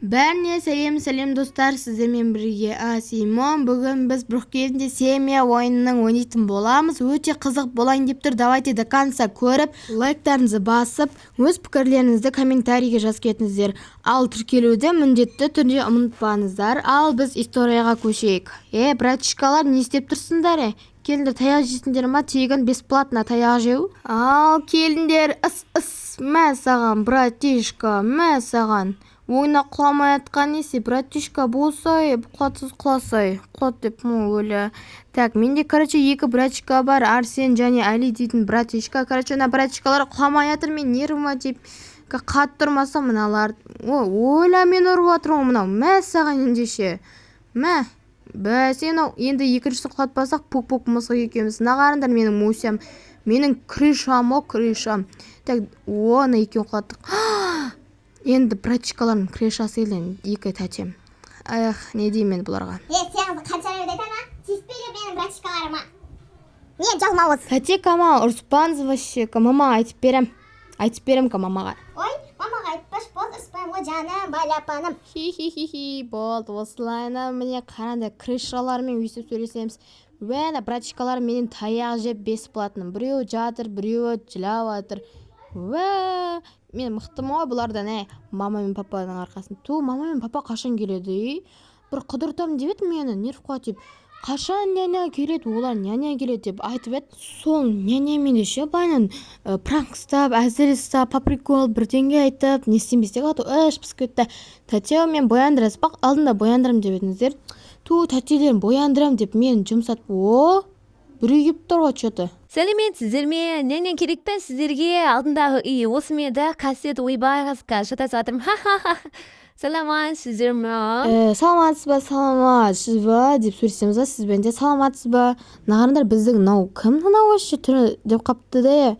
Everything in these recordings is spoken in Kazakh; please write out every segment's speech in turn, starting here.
Бәріне сәлем, сәлем, достар! Сіздермен бірге Асимон. Бүгін біз Брукхейвенде семья ойынын ойнайтын боламыз. Өте қызық болайын деп тұр. Давайте до конца көріп, лайктарыңызды басып, өз пікірлеріңізді комментарийге жазып кетіңіздер. Ал тіркелуді міндетті түрде ұмытпаңыздар. Ал біз историяға көшейік. Е, братишкалар, не істеп тұрсыңдар? Е, келіңдер, таяқ жейсіңдер ма? Тегін, бесплатно таяқ жеу. Ал келіңдер, ыс, ыс, мә саған, братишка, мә саған! Ойына құламай атқан несі, братишка болсай, құлатсыз құласай, құлат деп өлі. Так, менде, короче, екі братишка бар, Арсен және Али дейтін братишка. Короче, ана братишкалар құламай жатыр, мен нервыма тиіп, қатты ұрмасам мыналар. О, ойла, мен ұрып жатырмын ғой мынау. Мә саған ендеше, мә! Бәсе, мынау енді екіншісін құлатпасақ, пук пук мысық екеуміз. Мына қараңдар, менің мусям, менің крышам ғой, крышам. Так, о, ана екеуін құлаттық. Енді братишкаларым крышасы келді, екі тәтем. Эх, не деймін енді бұларға? Е, сен қанша рет айтамын, а? Тиіспе менің братишкаларыма. Не, жалмауыз? Тәте, кама ұрыспаңыз вообще. Мама айтып берем, айтып берем ка мамаға. Ой, мамаға айтпашы, болды, ұрыспаймын ғой, жаным, балапаным. хи хи хи хи болды осылайына. Міне, қараңдар, крышалармен өйстіп сөйлесеміз. Уә, ана братишкаларым менен таяқ жеп бесплатно. Біреуі жатыр, біреуі жылап жатыр. Уә, мен мықтымын ғой бұлардан. Ә, мама мен папаның арқасында. Ту, мама мен папа қашан келеді? Ей, бір қыдыртамын деп еді мені, нерв тиіп. Қашан няня келеді? Олар няня келеді деп айтып еді. Сол нянямен де ше, былайынан пранк ұстап, әзіл ұстап, по приколу бірдеңе айтып, не істейміз деп, а то іш пысып кетті. Тәте, мен бояндырасыз ба? Алдында бояндырамын деп едіңіздер. Ту, тәтелерім бояндырамын деп мені жұмсатып. О, біреу келіп тұр ғой че то. Сәлеметсіздер ме? Няня керек пе сіздерге? Алдындағы үй осы ма еді? Қасиет, ойбай, қазір шатасып жатырмын. Ха ха ха, саламатсыздар ма? Саламатсыз ба, саламатсыз ба деп сөйлесеміз ба сізбен де? Саламатсыз ба? Мына қараңдар, біздің мынау кім мынау вообще, түрі деп қапты да.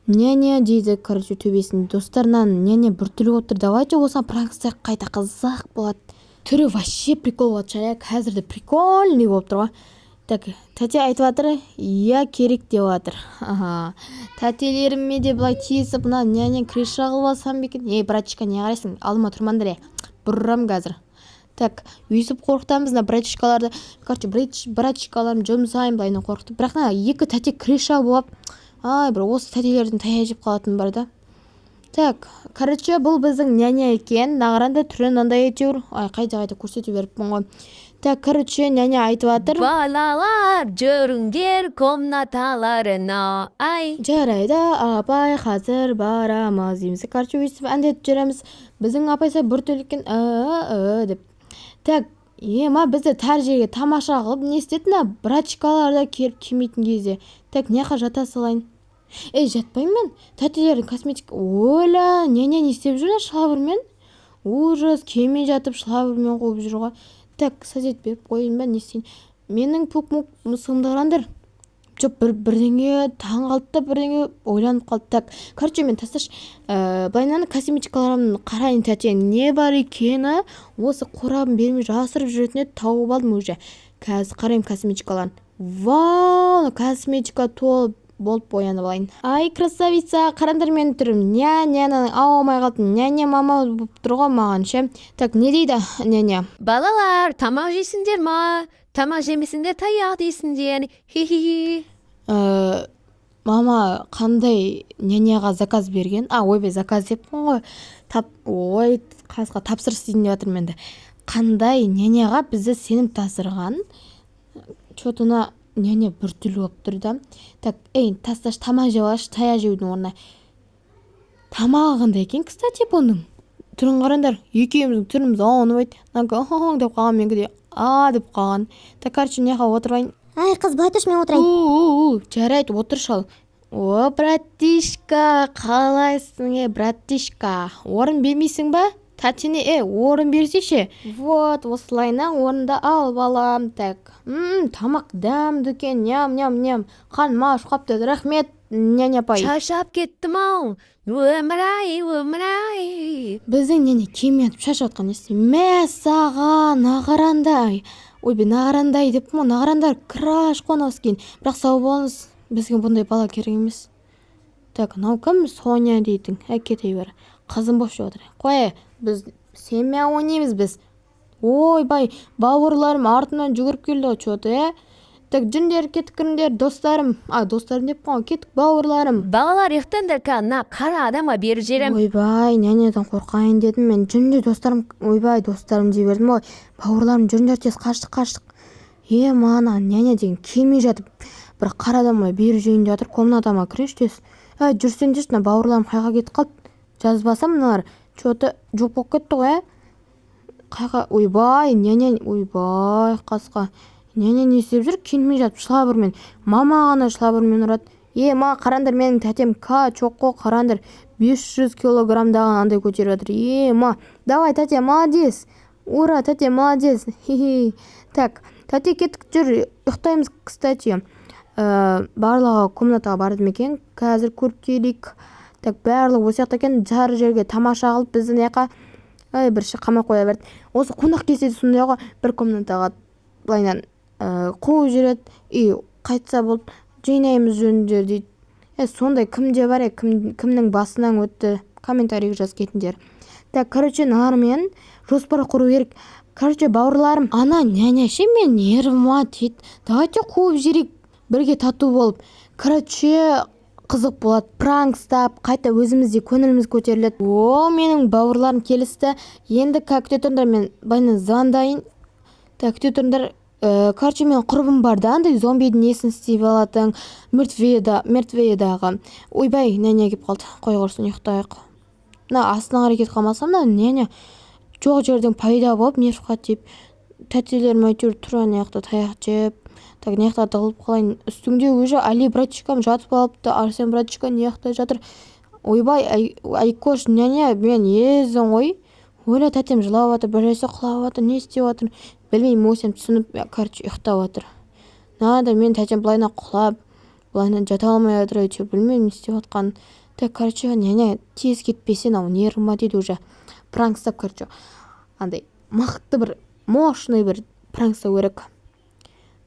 Няня дейді, короче, төбесінде. Достар, мынаның няня біртүрлі болып тұр. Давайте осыған пранк істесек, қайта қызық болады. Түрі вообще прикол болады шығар, иә? Қазір де прикольный болып тұр ғой. Так, тәте айтып жатыр, иә, керек деп жатыр. Аха, тәтелеріме де былай тиісіп, мына няня крыша қылып алсам ба екен? Ей, братишка, не қарайсың? Алдыма тұрмаңдар, е, бұрам қазір. Так, өйстіп қорқытамыз мына братишкаларды. Короче, братишкаларымды жұмсаймын былайынан қорқытып. Бірақ мына екі тәте крыша болып, ай, бір осы тәтелерден таяқ жеп қалатыным бар да. Так, короче, бұл біздің няня екен. Мына қараңдар, түрі мынандай әйтеуір. Ай, қайта қайта көрсете беріппін ғой. Так, короче, няня айтып жатыр. Балалар, жүріңдер комнаталарына, ай. Жарайды, апай, қазір барамыз дейміз. Короче, өйстіп әндетіп жүреміз. Біздің апай сәл біртүрлі екен, деп. Так, ема, бізді тар жерге тамаша қылып не істеді мына братишкалар да келіп келмейтін кезде? Так, мына жаққа жата салайын. Ей, жатпаймын мен. Тәтелердің косметика. Оля, няня не істеп жүр шалбармен? Ужас, келмей жатып шалбармен қуып жүр ғой. Так, сазет беріп қояйын ба, не істейін? Менің пук мук мысығымды қараңдар. Жоқ, бір бірдеңе таң қалды да, бірдеңе ойланып қалды. Так, короче, мен тасташы, былайынан косметикаларымды қарайын. Тәте, не бар екені, осы қорабын бермей жасырып жүретін еді, тауып алдым уже. Қазір қараймын косметикаларын. Вау, косметика толып болып, боянып алайын. Ай, красавица, қараңдар менің түрім. Няняның аумай қалды. Няня мама болып тұр ғой маған ше. Так, не дейді няня? Балалар, тамақ жейсіңдер ма? Тамақ жемесеңдер, таяқ дейсіңдер, хи хи хи. Мама қандай няняға заказ берген? А, ойбай, заказ деппін ғой, тап, ой, қасқа, тапсырыс дейін деп жатырмын енді. Қандай няняға бізді сеніп тапсырған? Че то мына няня біртүрлі болып тұр да. Так, ей, тасташы, тамақ жеп алайықшы таяқ жеудің орнына. Тамағы қандай екен, кстати, бұның? Түрін қараңдар, екеуміздің түріміз аунамайды. Мынанікі деп қалған, менікі де а деп қалған. Так, короче, мына жаққа отырайын. Ай, қыз, былай тұршы, мен отырайын. У, жарайды, отыршы. Ал, о, братишка, қалайсың? Е, братишка, орын бермейсің ба тәтене? Е, орын берсейші. Вот осылайынан орынды алып алам. Так, тамақ дәмді екен, ням ням ням, қарным ашып қалыпты. Рахмет, няня апай. Шаршап кеттім ау, өмір ай, өмір ай. Біздің няня келмей жатып шаршап жатқан несі? Мә саған, нағарандай, ойбай, нағарандай деппін ғой. Нағарандар, краш қой анау кейін. Бірақ сау болыңыз, бізге бұндай бала керек емес. Так, мынау кім, Соня дейтін? Ә, кете бер, қызым болып шығып отыр. Қой, біз Семья ойнаймыз біз. Ойбай, бауырларым артымнан жүгіріп келді ғой че то, иә. Так, жүріңдер, кеттік, кіріңдер, достарым. А, достарым деп қой, кеттік, бауырларым. Балалар, ұйықтаңдар, мына қара адамға беріп жіберемін. Ойбай, нянядан қорқайын дедім мен. Жүріңдер, достарым. Ойбай, достарым дей бердім ғой. Бауырларым, жүріңдер тез, қаштық, қаштық. Е, мана няня деген келмей жатып бір қара адамға беріп жейін деп жатыр. Комнатама кірейінші тез. Әй, жүрсеңдерші, мына бауырларым қайға кетіп қалды? Жазбасам, мыналар че то жоқ болып кетті ғой, ә? Қайға? Ойбай, няня, ойбай, қасқа. Няня не істеп жүр? Келмей жатып шылабырмен. Мама ғана шылабырмен ұрады. Е, ма, қараңдар, менің тәтем качок қой, қараңдар. 500 килограммдаған андай көтеріп жатыр. Е, ма, давай, тәте, молодец. Ура, тәте, молодец. Хи-хи. Так, тәте, кеттік, жүр, ұйықтаймыз, кстати. Барлығы комнатаға барды ма екен? Қазір көріп келейік. Так, барлығы осы жақта екен. Сары жерге тамаша қылып бізді мына жаққа, ай, бір қамап қоя берді. Осы қонақ келсе де сондай ғой, бір комнатаға былайынан қуып жібереді. И қайтса болды, жинаймыз жөніндер дейді. Е, сондай кімде бар, е, кімнің басынан өтті, комментарийге жазып кетіңдер. Так, короче, мыналармен жоспар құру керек. Короче, бауырларым, ана няня ше, мен нервыма тиді. Давайте қуып жіберейік бірге тату болып. Короче, қызық болады, пранк ұстап, қайта өзіміз де көңіліміз көтеріледі. О, менің бауырларым келісті. Енді күте тұрыңдар, мен былайынан звондайын. Так, күте тұрыңдар. Короче, менің құрбым бар да, андай зомбидің несін істеп алатын, мертвейдағы. Ойбай, няня келіп қалды. Қой құрсын, ұйықтайық. Мына астына қарай кетіп қалмасам, мына няня жоқ жерден пайда болып, нервқа тиіп. Тәтелерім әйтеуір тұр ана жақта таяқ жеп. Так, мына жақта тығылып қалайын. Үстіңде уже Али братишкам жатып алыпты. Арсен братишка мына жақта жатыр. Ойбай, айкош, няня, мен ездің ғой. Ойла, тәтем жылап жатыр, бір нәрсе құлап жатыр, не істеп жатыр білмеймін. Өсем түсініп, короче, ұйықтап жатыр. Надо, мен тәтем былайынан құлап, былайынан жата алмай жатыр, әйтеуір білмеймін не істеп жатқанын. Так, короче, няня тез кетпесе, мынау нервыма тиді уже. Пранк ұстап, короче, андай мықты бір, мощный бір пранк ұстау керек.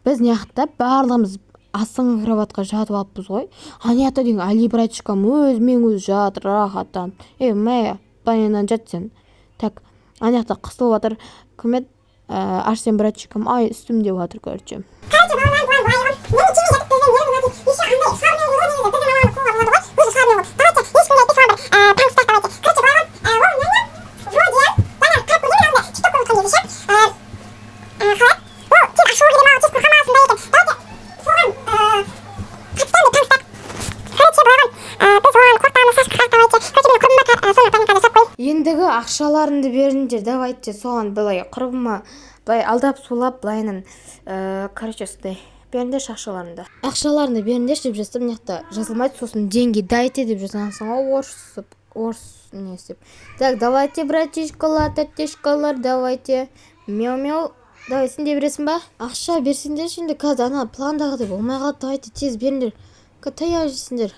Біз мына жақта барлығымыз астыңғы кроватьқа жатып алыппыз ғой. Ана жақта деген Али братишкам өзімен өзі жатыр рахаттанып. Е, мә, былайынан жат сен. Так, ана жақта қысылып жатыр. Кім еді? Арсен братишкам, ай, үстім деп жатыр, короче. Короче, балалар, былай былай ғой. Мені келмей жатып біздің нервымызға тиді. Еще андай шармен қойды ғой, негізі біздің маманы қууға болады ғой. Өзі шармен қойды. Давайте, ешкімге айтпай, соған бір пранк ұстайық, давайте. Короче, былай ғой, ол няня вроде жаңа қарап көргенмін алдында, тикток көріп отқан кезде ше. Қалай? Ол тез ашуы келе ма, тез қорқа ма, сондай екен. Давайте, соған қатысты андай пранк ұстайық. Короче, былай ғой, біз оған қорқытамыз, шаш қырқайық, давайте. Короче, менің құрбым бар, соны пранк жасап қояйын. Ендігі ақшаларыңды беріңдер, давайте. Соған былай құрбыма былай алдап сулап былайынан, короче, сондай беріңдерші ақшаларыңды. Ақшаларыңды беріңдерші деп жазсам, мына жақта жазылмайды. Сосын «деньги дайте» деп жазғансың ғой, орыс орыс не істеп. Так, давайте, братишкалар, тәтешкалар, давайте. Мяу, мяу. Давай, сен де бересің ба? Ақша берсеңдерші енді, қазір ана пландағыдай болмай қалады. Давайте, тез беріңдер. Таяқ жейсіңдер.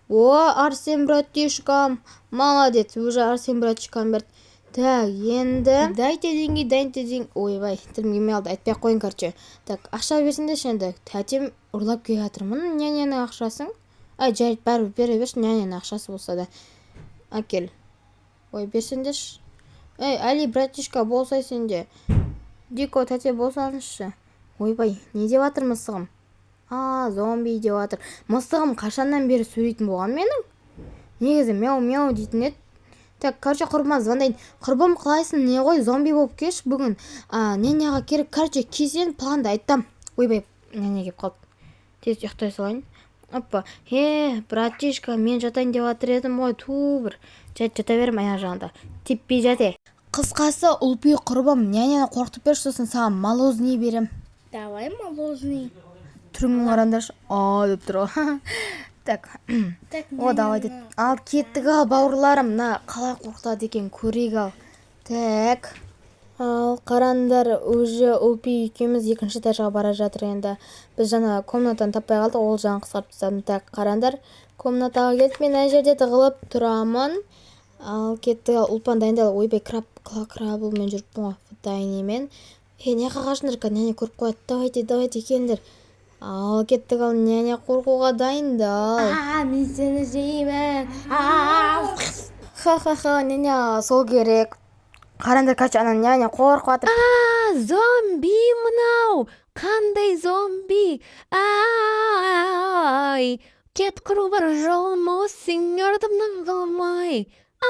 О, Арсен братишкам, молодец, уже Арсен братишкам берді. Так, енді дайте деньги, дайте деньги. Ойбай, тілім келмей қалды, айтпай ақ қояйын, короче. Так, ақша берсеңдерші енді. Тәтем ұрлап келе жатырмын няняның ақшасын. Ай, жарайды, бәрібір бере берші, няняның ақшасы болса да. Әкел. Ой, берсеңдерші. Ей, Али братишка, болсай сен де. Дико тәте, болсаңызшы. Ойбай, не деп жатыр мысығым? А, зомби деп жатыр. Мысығым қашаннан бері сөйлейтін болған менің? Негізі мяу, мяу дейтін еді. Так, короче, құрбыма звондайын. Құрбым, қалайсың? Не ғой, зомби болып келші бүгін. А, няняға керек. Короче, келсең, планды айтам. Ойбай, няня келіп қалды. Тез ұйықтай салайын. Опа. Е, братишка, мен жатайын деп жатыр едім ғой, ту бір. Жат, жата беремін аяқ жағында. Теппей жат, е. Қысқасы, Ұлпи құрбым, няняны қорқытып берші, сосын саған мороженое берем. Давай мороженое. Түріңді қараңдаршы. А деп тұр ғой. Так. Так, О, давайте. Ал, кеттік, ал, бауырларым. Мына қалай қорқытады екен, көрейік, ал. Так. Ал, қараңдар, уже Ұлпи екеуміз екінші этажға бара жатыр енді. Біз жаңа комнатаны таппай қалдық, ол жағын қысқартып тастадым. Так, қараңдар, комнатаға келдік. Мен ана жерде тығылып тұрамын. Ал, кеттік, ал, Ұлпан, дайындал. Ойбай, крабылмен жүріппін ғой, тайнимен. Е, не қашыңдар, няня көріп қояды. Давайте, давайте, келіңдер. Ал, кеттік, ал, няня қорқуға дайындал. А, мен сені жеймін. А, Ха-ха-ха, няня, сол керек. Қараңдар, короче, ана няня қорқып жатыр. А, зомби мынау! Қандай зомби? Ай! Кет құру бар жолым, сеньордымнан қалмай. А!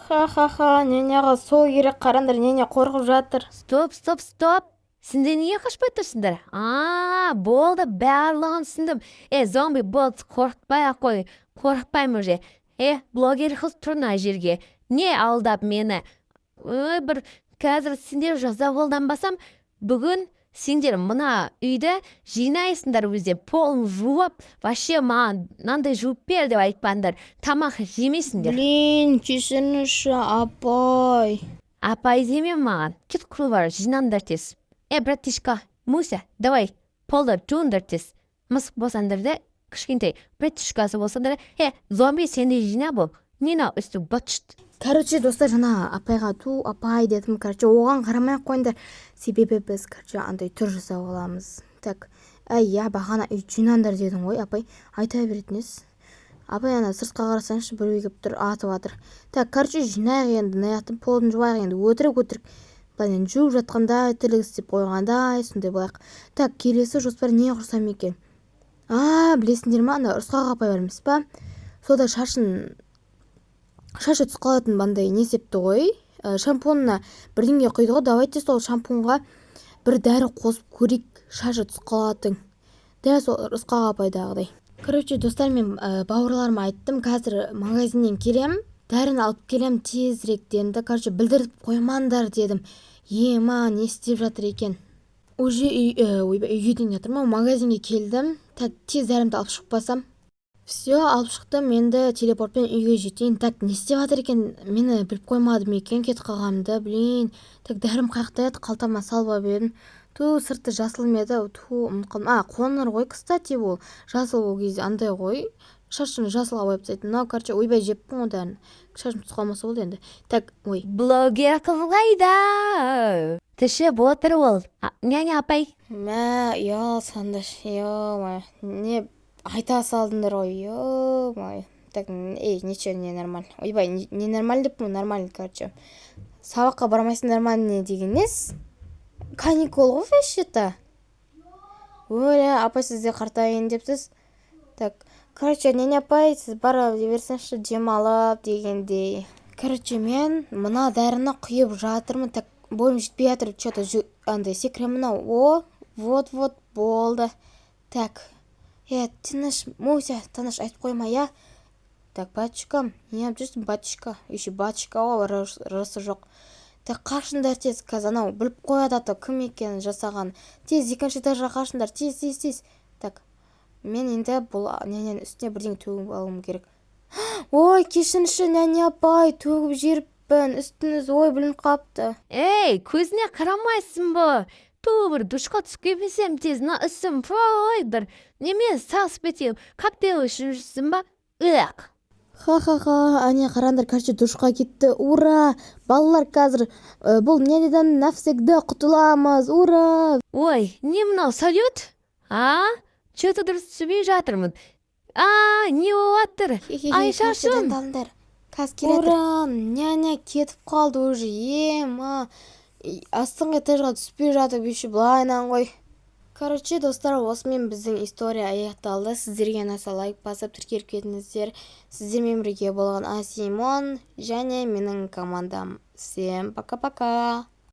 Ха-ха-ха, няняға сол керек. Қараңдар, няня қорқып жатыр. Стоп, стоп, стоп! Сендер неге қашпай тұрсыңдар? А, болды, барлығын түсіндім. Е, зомби, болды, қорықпай ақ қой. Қорықпаймын уже. Е, блогер қыз, тұр мына жерге. Не алдап мені? Ой, бір қазір сендер жаза қолданбасам, бүгін сендер мына үйді жинайсыңдар өзі, полын жуып, вообще маған мынандай жуып бер деп айтпаңдар. Тамақ жемейсіңдер. Блин, кешіріңізші, апай. Апай деме маған. Кет, құры бар, жинаңдар тез. Е, братишка, Муся, давай, полды жуыңдар тез. Мысық болсаңдар да, кішкентай братишкасы болсаңдар да, е, зомби, сен де жина бол. Не мынау үсті быт. Короче, достар, жаңа апайға «ту, апай» дедім. Короче, оған қарамай ақ қойыңдар, себебі біз, короче, андай түр жасап аламыз. Так, әй, иә, бағана үй жинаңдар дедің ғой, апай. Айта беретін ес. Апай, ана сыртқа қарасаңызшы, біреу келіп тұр, атып жатыр. Так, короче, жинайық енді, мына жақтың полын жуайық енді. Өтірік, өтірік, былайынан жуып жатқандай, тірлік істеп қойғандай, сондай болайық. Так, келесі жоспар не құрсам екен? А, білесіңдер ма, ана ұрысқақ апай бар емес па? Сол да шашы түсіп қалатын андай не істепті ғой, шампунына бірдеңе құйды ғой. Давайте сол шампунға бір дәрі қосып көрейік, шашы түсіп қалатын, дәл сол ырысқақ апайдағыдай. Короче, достар, мен бауырларыма айттым, қазір магазиннен келем, дәріні алып келем тезірек дедім да. Короче, білдіріп қоймаңдар дедім. Ема, не істеп жатыр екен уже? Үй, ойбай, үйге дейін жатырмын, магазинге келдім. Так, тез дәрімді алып шықпасам. Все, алып шықтым, енді телепортпен үйге жетейін. Так, не істеп жатыр екен? Мені біліп қоймады ма екен кетіп қалғанымды? Блин. Так, дәрім қаяқта еді? Қалтама салып алып едім. Ту, сырты жасыл ма еді? Ту, ұмытып қалдым. А, қоңыр ғой, кстати, ол жасыл ол кезде андай ғой, шашын жасылға бояп тастайтын мынау. Короче, ойбай, жеппін ғой дәріні. Шашым түсіп қалмаса болды енді. Так, ой. Блогер қыз қайда? Тішіп отыр ол. Няня апай. Мә, ұялсаңдаршы, ё, не айта салдыңдар ғой, ё. Так, ей, ничего, не нормально. Ойбай, не нормально деппін ғой, нормально. Короче, сабаққа бармайсыңдар ма, не деген несі? Каникул ғой вообще то. Өлә, апай, сіз де қартайын депсіз. Так, короче, няня апай, сіз бара берсеңізші демалып дегендей. Короче, мен мына дәріні құйып жатырмын. Так, бойым жетпей жатыр че то, андай секіремін ау. О, вот, вот, болды. Так, е, тыныш, Муся, тыныш, айтып қойма, иә. Так, батюшка, не алып жүрсің, батюшка? Еще батюшка ғой, рысы жоқ. Так, қашыңдар тез, қазір анау біліп қояды, ато кім екенін жасаған. Тез екінші этажға қашыңдар, тез, тез, тез. Так, мен енді бұл няняның үстіне бірдеңе төгіп алуым керек. Ой, кешіріңізші, няня апай, төгіп жіберіппін үстіңіз. Ой, білініп қалыпты. Ей, көзіне қарамайсың ба? Ту, бір душқа түсіп келмесем тез, мына үстім ой, бір неме сасып кетемін. Коктейль ішіп жүрсің ба? Ық. Ха-ха-ха, әне, қараңдар, короче, душқа кетті. Ура, балалар, қазір бұл нянядан навсегда құтыламыз, ура! Ой, не мынау, салют? А? Че то дұрыс түсінбей жатырмын. А, не болып жатыр? Ай, шашым. Дайындалыңдар, қазір келе. Ура, няня кетіп қалды уже. Ема, астыңғы этажға түспей жатып, еще былайынан ғой. Короче, достар, осымен біздің история аяқталды. Сіздерге ұнаса, лайк басып, тіркеліп кетіңіздер. Сіздермен бірге болған Асимон және менің командам. Всем пока пока.